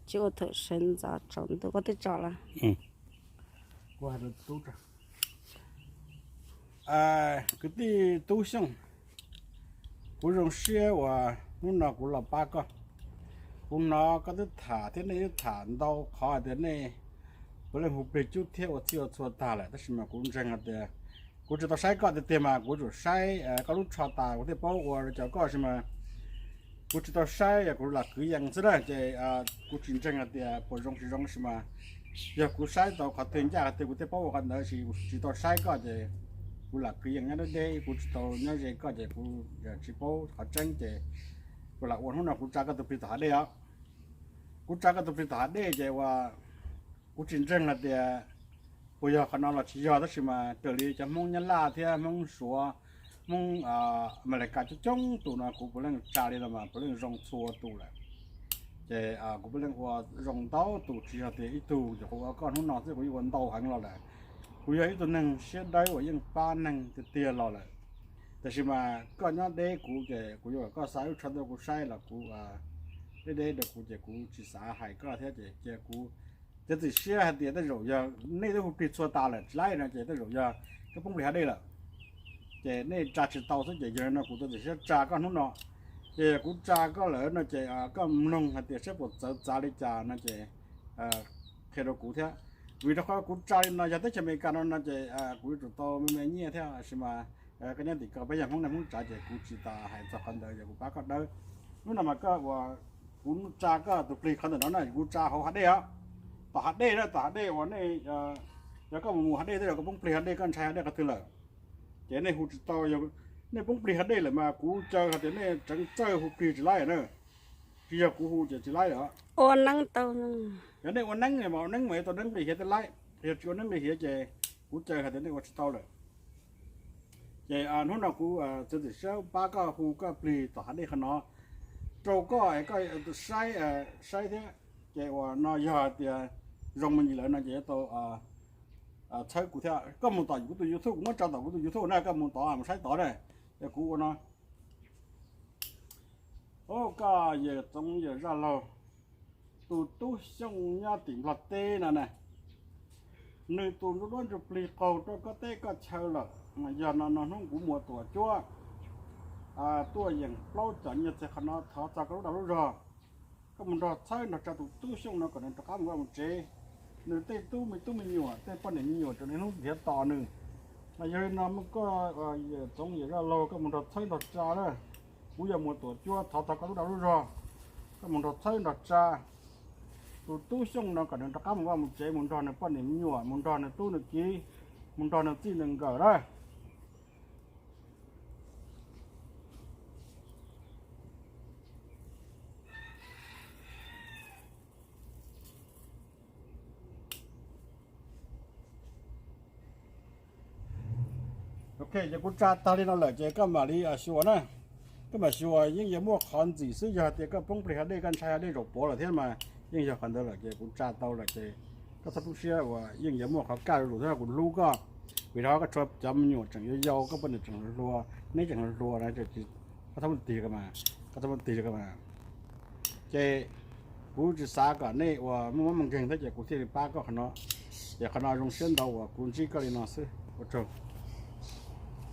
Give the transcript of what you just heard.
Tsis ua thawm sawv ntxov tsaus ntuj, koj twb tso lawm. Kwv tij Tub Xyooj, kuv zoo siab uas hnub no kuv los pab koj. Kuv hnov koj twb tham thiab nej twb tham ntau qhov hais tias nej puav leej hu plig cub thiab ua txhij ua txhua tag lawm, tab sis mas kuv ntseeg hais tias kuv tsis tau saib koj tiag tiag mas kuv tsuas saib koj lub tsho tas kuv thiaj paub ua li cas koj sis mas kuv tsis tau saib, yog kuv lam kwv yees xwb na ces kuv tsis ntseeg hais tias puas zoo tsis zoo sis mas yog kuv saib tau qhov twg ncaj qhov twg kuv thiaj paub ua qhov ntawd, sis kuv tsis tau saib koj ces kuv lam kwv yees nyob deb deb, kuv tsis tau nyob ze koj ces kuv tsis paub qhov tseeb ces kuv lam ua hnub no kuv tsa koj tus plig tom hav dej os. Kuv tsa koj tus plig tom hav dej ces ua kuv tsis ntseeg hais tias puas yog qhov no los tsis yog, tab sis mas raws li cov Hmoob Nyab Laj thiab Hmoob Suav, Hmoob Amelikas coob coob tus no kuv puav leej tsa li no mas puav leej zoo txhua tus lawm. Ces kuv puav leej ua zoo ntau tus, tsis yog tias ib tug, ces kuv ua koj hnub no xwb kuv yeej ua ntau heev los lawm. Kuv yog ib tug neeg siab dawb uas yeej pab neeg tiag tiag los lawm. Tiam sis mas koj nyob deb kuv ces kuv yuav kom koj xa lub tsho tuaj kuv saib los kuv deb deb rau kuv ces kuv tsis xav hais koj thiab ces cia kuv txiav txim siab hais tias tej zaum yog nej twb hu plig txhua tas lawm tsis laib no ces tej zaum yog koj poob plig hav dej lawm. Ces nej tsa tsis tau xwb ces yog li no kuv txiav txim siab tsa koj hnub no. Ces yog kuv tsa koj lawm no ces koj mloog hais tias saib puas txawv txav li cas no ces qhia rau kuv thiab. Vim rau qhov kuv tsa li no yog teb chaws Amelikas no no ces kuv yuav tsum tau me me nyiaj thiab, tab sis mas koj nyob tim ko peb yog Hmoob neej Hmoob tsav ces kuv tsis tas hais txog qhov ntawd, yog kuv pab koj dawb. Hnub no mas koj ua, kuv tsa koj tus plig qhov ntawm no na, kuv tsa hauv hav dej os. Tom hav dej na, tom hav dej uas nej, yog koj mus mus hav dej tej zaum koj poob plig hav dej, koj ntshai hav dej qhov twg lawm, ces nej hu tsis tau. Yog nej poob plig hav dej lawm mas kuv caw hais tias nej tseev txawj hu plig tsis laib na. Tsis yog kuv hu ces tsis laib lawm. Ua neeb tau, yog nej ua neeb mas ua neeb mas yuav tau neeb nqis hiav thiaj laib, yog tsis ua neeb nqis hiav ces kuv caw hais tias nej ua tsis tau lawm. Ces hnub no kuv txiav txim siab pab koj hu koj plig tom hav dej qhov no rau koj es koj saib, saib thiab. Ces uas no yog hais tias zoo me ntsis lawm no ces yuav tau txhawb kuv thiab. Koj mus tom kuv tus YouTube, kuv muab tso tom kuv tus YouTube na, koj mus tod mus saib tod na. Es kuv ua no, ub, koj yawm Txoov yawm Zaj Laug, tus Tub Xyooj nyob tim Nplog teb no na, nws tus ntsuj duab ntsuj plig qaug rau koj teb koj chaw lawm. Yog no no hnub kuv muas tuam cuab tuaj yeem plaub cov nyiaj txiag qhov no, thov txog koj lub dag lub zog, koj mus nrog txhawb nrog tsa tus Tub Xyooj no kom nws rov qab mus vaj mus tsev. Nws tej tub me tub me nyuam, tej poj niam me nyuam tseem niaj hnub nrhiav tos nws. Mas yog li no muaj koj yawm Txoov yawm Zaj Laug, koj mus nrog txhawb nrog tsa na. Kuv yog muas tuam cuab, thov txog koj lub dag lub zog, koj mus nrog txhawb nrog tsa tus Tub Xyooj no kom nws rov qab mus vaj mus tsev, mus nrog nws poj niam me nyuam, mus nrog nws tub nws kiv, mus nrog nws txij nws nkawm na. Ok, ces kuv tsa tag li no lawm ces koj mam li xyuas na. Koj mam xyuas, yeej yuav muaj qhov ntxim xwb, yog tias koj poob plig hav dej, koj ntshai hav dej zaum puav lawm thiab mas yeej yog qhov ntawd lawm ces kuv tsa tau lawm ces koj txhob poob siab, uas yeej yuav muaj qhov kaj lus thiab, kuv hlub koj. Vim rau qhov koj tshuav cov me nyuam tseem yau yau, koj poj niam tseem hluas, neb tseem hluas no, koj txhob tig, koj txhob tig rau koj mas. Ces kuv tsis xav kom nej uas muaj mob muaj nkeeg thiab ces kuv thiaj li pab koj qhov no. Ces qhov no zoo siab ntau uas kuv ntsib koj li no xwb, ua tsaug.